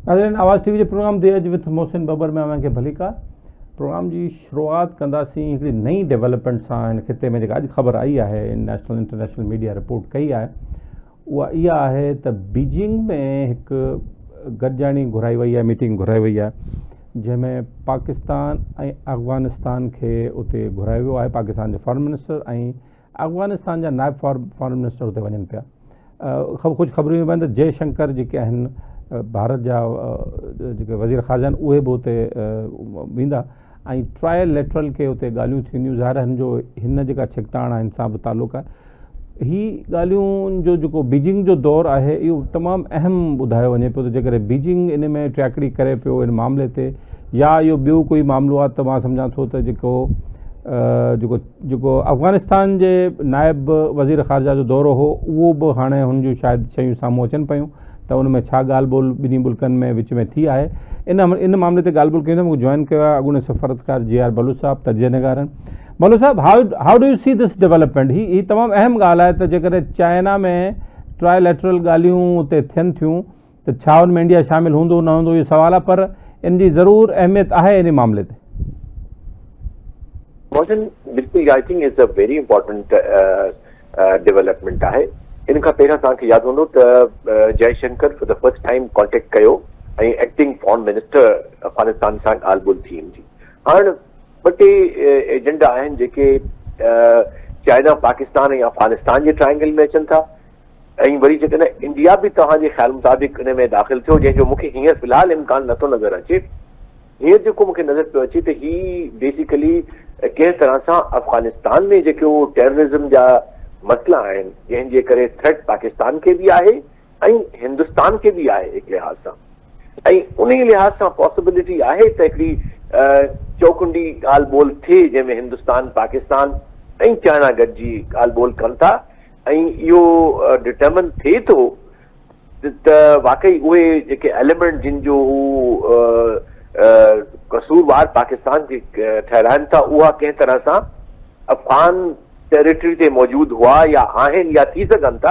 ناظرين آواز ٽي وي جي پروگرام the ايج وٿ محسن ٻٻر ۾ اوهان کي ڀليڪار پروگرام جي شروعات ڪنداسين هڪڙي نئين ڊيولپمينٽ سان هن خطي ۾ جيڪا اڄ خبر آئي آهي نيشنل انٽرنيشنل ميڊيا رپورٽ ڪئي آهي اها اها آهي ته بيجنگ ۾ هڪ گڏجاڻي گهرائي وئي آهي ميٽنگ گهرائي وئي آهي جنهن ۾ پاڪستان ۽ افغانستان کي اتي گهرايو ويو آهي پاڪستان جو فارن منسٽر ۽ افغانستان جا نائب فارن منسٽر اتي وڃن پيا. ڪجهه خبرون اهي به آهن ته جئه شنڪر جيڪي آهن ڀارت جا جيڪي وزير خارجه آهن اهي به اتي ويندا ۽ ٽرائي ليٽرل کي اتي ڳالهيون ٿينديون ظاهر آهي هن جو هن جيڪا ڇڪتاڻ آهي هن سان به تعلق آهي هي ڳالهيون جو جيڪو بيجنگ جو دور آهي اهو تمام اهم ٻڌايو وڃي پيو ته جيڪڏهن بيجنگ ان ۾ ٽياڪڙي ڪري پيو ان معاملي تي يا اهو ٻيو ڪوئي معاملو آهي ته مان سمجهان ٿو ته جيڪو جيڪو جيڪو افغانستان جي نائب وزير خارجه جو دورو هو اهو به هاڻي هن جون شايد شيون سامهون اچن پيون ته ان ۾ ڇا ڳالهه ٻولهه ٻنهي ملڪن ۾ وچ ۾ ٿي آهي ان ان معاملي تي ڳالهه ٻولهه ڪيون ٿا مون جوائن ڪيو آهي اڳوڻي سفارتڪار جي آر بلوچ صاحب تجزيه نگار آهن بلوچ صاحب how how do you see this development هي هي تمام اهم ڳالهه آهي ته جيڪڏهن چائنا ۾ ٽرائي ليٽرل ڳالهيون اتي ٿين ٿيون ته ڇا ان ۾ انڊيا شامل هوندو نه هوندو اهو سوال آهي پر ان جي ضرور اهميت آهي ان معاملي تي. محسن بلڪل I think is a very important development آهي ان کان پهريان توهان کي ياد هوندو ته Jai Shankar for the first time contact ڪيو ۽ ايڪٽنگ فارن منسٽر افغانستان سان ڳالهه ٻولهه ٿي ان جي هاڻ ٻه ٽي ايجنڊا آهن جيڪي چائنا پاڪستان ۽ افغانستان جي ٽرائنگل ۾ اچن ٿا ۽ وري جيڪڏهن انڊيا به توهان جي خيال مطابق ان ۾ داخل ٿيو جنهن جو مون کي هينئر في الحال امڪان نٿو نظر اچي هينئر جيڪو مون کي نظر پيو اچي ته هي بيسيڪلي ڪنهن طرح سان افغانستان ۾ جيڪو ٽيررزم جا مسئلا آهن جنهن جي ڪري ٿريٽ پاڪستان کي به آهي ۽ هندستان کي به آهي هڪ لحاظ سان ۽ انهي لحاظ سان پاسيبلٽي آهي ته هڪڙي چوڪنڊي ڳالهه ٻولهه ٿئي جنهن ۾ هندستان پاڪستان ۽ چائنا گڏجي ڳالهه ٻولهه ڪن ٿا ۽ اهو ڊٽرمن ٿئي ٿو ته واقعي اهي جيڪي ايليمينٽ جن جو هو قصوروار پاڪستان کي ٺهرائن ٿا اها ڪنهن طرح سان افغان ٽيريٽري تي موجود هئا يا آهن يا ٿي سگهن ٿا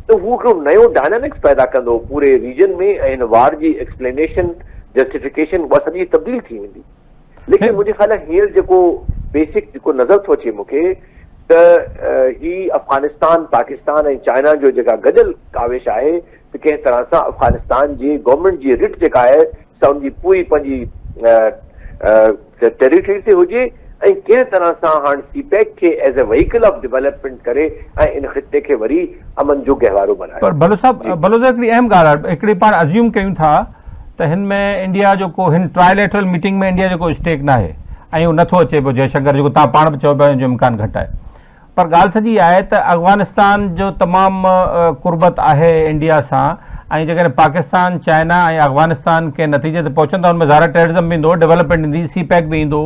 ته هو هڪڙو نيو ڊائنامڪس پيدا ڪندو پوري ريجن ۾ ۽ هن وار جي ايڪسپلينيشن جسٽيفڪيشن اها سڄي تبديل ٿي ويندي. ليڪن منهنجي خيال هينئر جيڪو بيسڪ جيڪو نظر ٿو اچي مون کي ته هي افغانستان، پاڪستان ۽ چائنا جو جيڪا گڏيل ڪاوش آهي ته ڪنهن طرح سان افغانستان جي گورنمينٽ جي رٽ جيڪا آهي سا ان جي پوري پنهنجي ٽيريٽري تي هجي ۽ ڪنهن طرح سان هاڻ سي پيڪ کي as a vehicle of development ڪري ۽ ان خطي کي وري امن جو گهوارو بنائي. پر بلوچ صاحب بلوچ صاحب هڪڙي اهم ڳالهه آهي هڪڙي پاڻ ازيوم ڪيون ٿا ته هن ۾ انڊيا جو ڪو هن ٽرائي ليٽرل ميٽنگ ۾ انڊيا جو ڪو اسٽيڪ ناهي ۽ هو نٿو اچي پيو جئي شنڪر جيڪو تان پاڻ به چئو پيا ان جو امڪان گهٽ آهي پر ڳالهه سڄي آهي ته افغانستان جو تمام قربت آهي انڊيا سان ۽ جيڪڏهن پاڪستان چائنا ۽ افغانستان ڪنهن نتيجي تي پهچن ٿا ان ۾ ظاهر ٽيررزم به ايندو ڊيولپمينٽ ايندي سي پيڪ به ايندو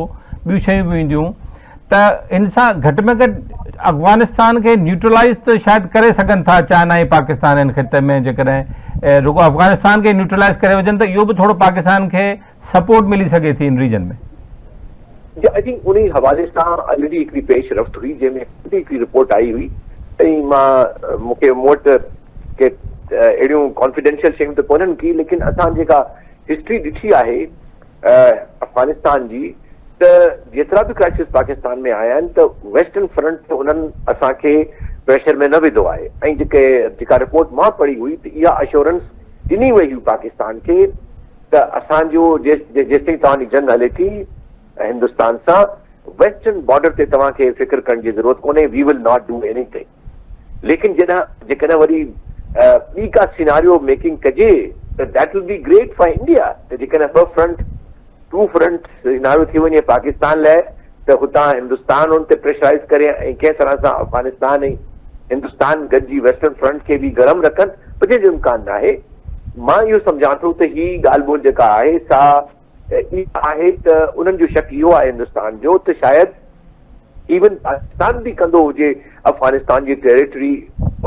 ٻيون شيون به اينديون ته ان سان گهٽ ۾ گهٽ افغانستان کي نيوٽرلائز ته شايد ڪري سگهن ٿا چائنا ۽ پاڪستان ان خطي ۾ جيڪڏهن رڳو افغانستان کي نيوٽرلائز ڪري وجهن ته اهو به ٿورو پاڪستان کي سپورٽ ملي سگهي ٿي ان ريجن ۾. جي I think انهي حوالي سان آلريڊي هڪڙي پيش رفت هئي جنهن ۾ خود هڪڙي رپورٽ آئي هئي ۽ مان مون کي مون وٽ ڪي اهڙيون ڪانفيڊينشل شيون ته ڪونهن ڪي ليڪن اسان جيڪا هسٽري ڏٺي آهي افغانستان جي ته جيترا به ڪرائسز پاڪستان ۾ آيا آهن ته ويسٽرن فرنٽ تي انهن اسان کي پريشر ۾ نه وڌو آهي ۽ جيڪي جيڪا رپورٽ مان پڙهي هئي ته اها اشورنس ڏني وئي هئي پاڪستان کي ته اسان جو جيستائين توهان جي جنگ هلي ٿي هندستان سان ويسٽرن بارڊر تي توهان کي فڪر ڪرڻ جي ضرورت ڪونهي we will not do anything ليڪن جڏهن جيڪڏهن وري ٻي ڪا سيناريو ميڪنگ ڪجي ته that will be great for India ته جيڪڏهن ٻه فرنٽ ٽو فرنٽ سيناريو ٿي وڃي پاڪستان لاء ته هتان هندستان ان تي پريشرائز ڪري ۽ ڪنهن طرح سان افغانستان ۽ هندستان گڏجي ويسٽرن فرنٽ کي به گرم رکن پر جنهن جو امڪان ناهي مان اهو سمجهان ٿو ته هي ڳالهه ٻولهه جيڪا آهي سا اها آهي ته انهن جو شڪ اهو آهي هندستان جو ته شايد ايون پاڪستان به ڪندو هجي افغانستان جي ٽيريٽري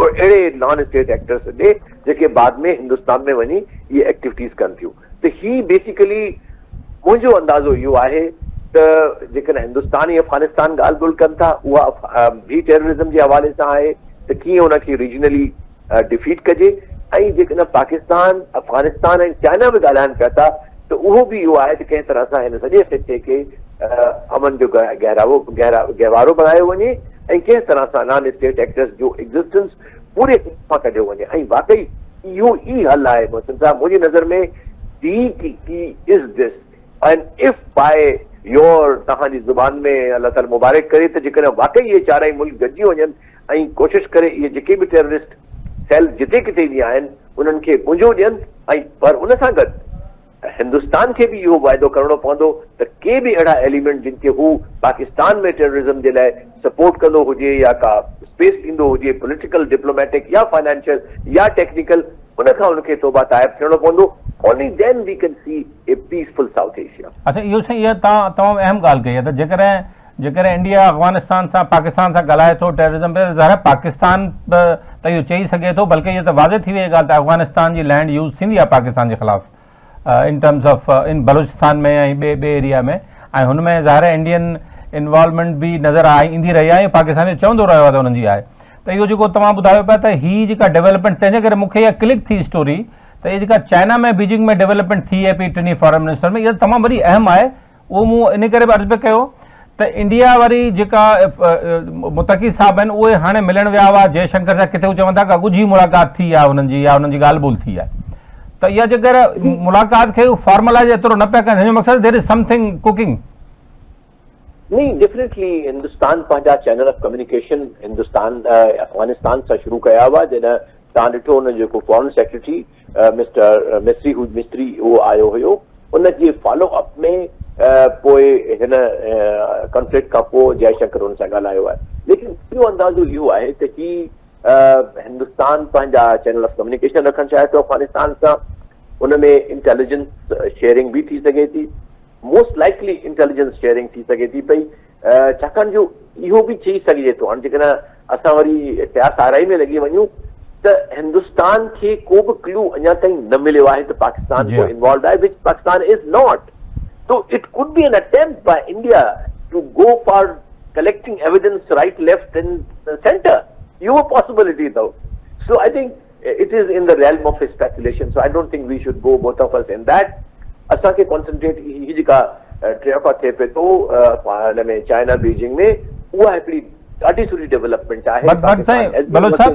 اهڙي نان اسٽيٽ ايڪٽرس ڏي جيڪي بعد ۾ هندستان ۾ وڃي اهي ايڪٽيوٽيز ڪن ٿيون ته هي بيسيڪلي منهنجو اندازو اهو آهي ته جيڪڏهن هندستان ۽ افغانستان ڳالهه ٻولهه ڪن ٿا اها به ٽيررزم جي حوالي سان آهي ته ڪيئن ان کي ريجنلي ڊفيٽ ڪجي ۽ جيڪڏهن پاڪستان، افغانستان ۽ چائنا به ڳالهائن پيا ٿا ته اهو به اهو آهي ته ڪنهن طرح سان هن سڄي خطي کي امن جو گهراوو گهوارو بڻايو وڃي ۽ ڪنهن طرح سان نان اسٽيٽ ايڪٽرز جو ايگزسٽنس پوري خطي مان ڪڍيو وڃي ۽ واقعي اهو ئي حل آهي محسن صاحب منهنجي نظر ۾ the key is this and if by your توهان جي زبان ۾ الله تعالي مبارڪ ڪري ته جيڪڏهن واقعي اهي چارئي ملڪ گڏجي وڃن ۽ ڪوشش ڪري اهي جيڪي به ٽيررسٽ سيل جتي ڪٿي به آهن انهن کي منجهو ڏين ۽ پر ان سان گڏ هندستان کي به اهو واعدو ڪرڻو پوندو ته ڪي به اهڙا ايليمينٽ جن کي هو پاڪستان ۾ ٽيررزم جي لاء سپورٽ ڪندو هجي يا ڪا اسپيس ڏيندو هجي پوليٽيڪل، ڊپلوميٽڪ يا فنانشل يا ٽيڪنيڪل ان کان ان کي توبه تائب ٿيڻو پوندو only then we can see a peaceful South Asia. اڇا اهو سائين اها توهان تمام اهم ڳالهه ڪئي آهي ته جيڪڏهن جيڪڏهن انڊيا افغانستان سان پاڪستان سان ڳالهائي ٿو ٽيررزم تي ته ظاهر آهي پاڪستان به ته اهو چئي سگهي ٿو بلڪه اهو ته واضح ٿي وئي ڳالهه ته افغانستان جي لينڊ يوز ٿيندي آهي پاڪستان جي خلاف in terms of in Balochistan ۾ ۽ ٻي ٻي ايريا ۾ ۽ هن ۾ ظاهر آهي انڊين انوالومينٽ به نظر آئي ايندي رهي آهي ۽ پاڪستان اهو چوندو رهيو آهي ته انهن جي آهي ته اهو جيڪو توهان ٻڌايو پيا ته هي جيڪا ڊيولپمينٽ تنهن جي ڪري مون کي اها ڪلڪ ٿي اسٽوري ته هي جيڪا چائنا ۾ بيجنگ ۾ ڊيولپمينٽ ٿي آهي پئي ٽنهي فارن منسٽر ۾ اها تمام وڏي اهم آهي اهو مون ان ڪري به عرض پئي ڪيو ته انڊيا واري جيڪا متقي صاحب آهن اهي هاڻي ملڻ ويا هئا جئه شنڪر سان ڪٿي هو چون ٿا ڪا ڳجهي ملاقات ٿي آهي انهن جي يا انهن جي ڳالهه ٻولهه ٿي آهي ته اها جيڪر ملاقات کي فارملائز ايترو نه پيا ڪن هن جو مقصد دير از سمٿنگ ڪوڪنگ. نهين ڊيفنيٽلي هندستان پنهنجا channel of communication Hindustan Afghanistan سان شروع ڪيا هئا جڏهن توهان ڏٺو ان جو جيڪو فارن سيڪريٽري مسٽر مصري هو مصري اهو آيو هيو ان جي فالو اپ ۾ پوء هن ڪانفلڪٽ کان پوء جئه شنڪر ان سان ڳالهايو آهي ليڪن منهنجو اندازو اهو آهي ته هي هندستان پنهنجا چينل آف ڪميونيڪيشن رکڻ چاهي ٿو افغانستان سان ان ۾ انٽيليجنس شيئرنگ به ٿي سگهي ٿي موسٽ لائڪلي انٽيليجنس شيئرنگ ٿي سگهي ٿي پئي ڇاڪاڻ جو اهو به چئي سگهجي ٿو هاڻي جيڪڏهن اسان وري قياس آرائي ۾ لڳي وڃون ته هندستان کي ڪو به ڪلو اڃا تائين نه مليو آهي ته پاڪستان ڪو انوالوڊ آهي وچ پاڪستان is not تو it could be an attempt by India to go for collecting evidence right left and centre اهو به پاسبلٽي اٿو سو I think it is in the realm of speculation so I don't think we should go both of us in that اسان کي concentrate هي جيڪا ٽريوڪا ٿئي پئي ٿو هن ۾ چائنا بيجنگ ۾ اها هڪڙي ڏاڍي سٺي ڊيولپمينٽ آهي بٽ بٽ سائين بلوچ صاحب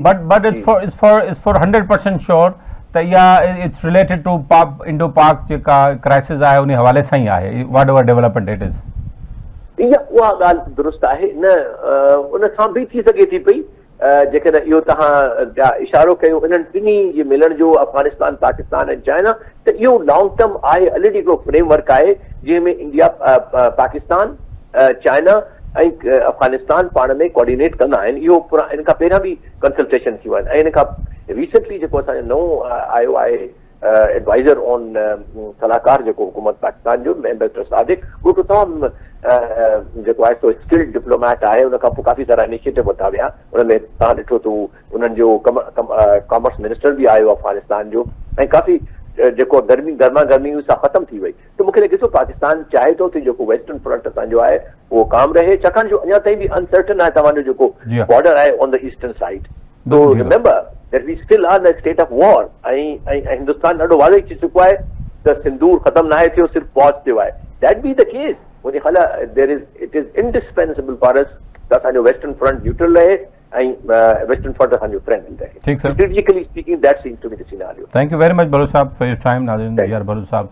but but it's for it's for it's for 100% sure ته اها it's related to پاڪ انڊو پاڪ جيڪا ڪرائسس آهي ان حوالي سان ئي آهي what ever development it از اها اها ڳالهه درست آهي نه ان سان به ٿي سگهي ٿي پئي جيڪڏهن اهو توهان پيا اشارو ڪيو انهن ٽنهي جي ملڻ جو افغانستان، پاڪستان ۽ چائنا ته اهو لانگ ٽرم آهي الريڊي هڪڙو فريم ورڪ آهي جنهن ۾ انڊيا، پاڪستان، چائنا ۽ افغانستان پاڻ ۾ ڪوآرڊينيٽ ڪندا آهن اهو ان کان پهريان به ڪنسلٽيشن ٿيون آهن ۽ ان کان ريسنٽلي جيڪو اسان جو نئون آيو آهي ايڊوائزر آن صلاحڪار جيڪو حڪومت پاڪستان جو ايمبيسڊر صادق اهو هڪ تمام جيڪو آهي سو اسڪلڊ ڊپلوميٽ آهي ان کان پوء ڪافي سارا انيشيٽو ورتا ويا ان ۾ توهان ڏٺو ته انهن جو ڪامرس منسٽر به آيو افغانستان جو ۽ ڪافي جيڪو گرمي گرما گرمي هئي سا ختم ٿي وئي ته مونکي لڳي ٿو پاڪستان چاهي ٿو ته جيڪو ويسٽرن فرنٽ اسان جو آهي اهو قائم رهي ڇاڪاڻ جو اڃا تائين به انسرٽن آهي توهان جو جيڪو بارڊر آهي آن the eastern side تو remember that we still are in a state of war ۽ ۽ Hindustan ڏاڍو واضح چئي چڪو آهي ته سندور ختم ناهي ٿيو صرف پاز ٿيو آهي that be the case منهنجي خيال آهي there is it is indispensable for us ته اسان جو ويسٽرن فرنٽ نيوٽرل رهي ۽ ويسٽرن فرنٽ اسان جو فرينڊلي رهي ٺيڪ sir strategically speaking that seems to be the scenario. Thank you very much Baloch صاحب فار your time ناظرين جي آر بلوچ صاحب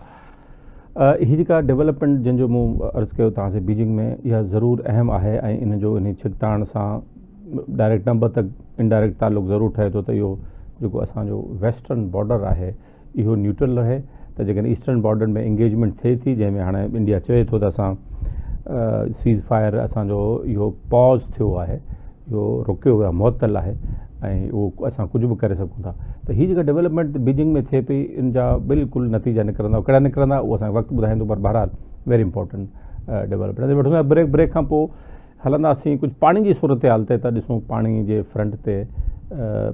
هي جيڪا ڊيولپمينٽ جنهن جو مون عرض ڪيو توهان سي بيجنگ ۾ اها ضرور اهم آهي ۽ ان جو انهي ڇڪتاڻ سان ڊائريڪٽ نه به ته انڊائريڪٽ تعلق ضرور ٺهي ٿو ته اهو جيڪو اسان جو ويسٽرن بارڊر آهي اهو نيوٽرل رهي ته جيڪڏهن ايسٽرن بارڊر ۾ انگيجمينٽ ٿئي ٿي جنهن ۾ هاڻي انڊيا چوي ٿو ته اسان سيز فائر اسان جو اهو پاز ٿيو آهي اهو رڪيو ويو آهي معطل آهي ۽ اهو اسان ڪجهه به ڪري سگهون ٿا ته هي جيڪا ڊيولپمينٽ بيجنگ ۾ ٿئي پئي ان جا بلڪل نتيجا نڪرندا ڪهڙا نڪرندا اهو اسان کي وقت ٻڌائيندو پر بهرحال ويري امپورٽنٽ ڊيولپمينٽ وٺون ٿا بريڪ بريڪ کان پوء هلنداسين ڪجهه پاڻي جي صورتحال تي ته ڏسون پاڻي جي فرنٽ تي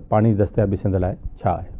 پاڻي جي دستيابي سنڌ لاء ڇا آهي.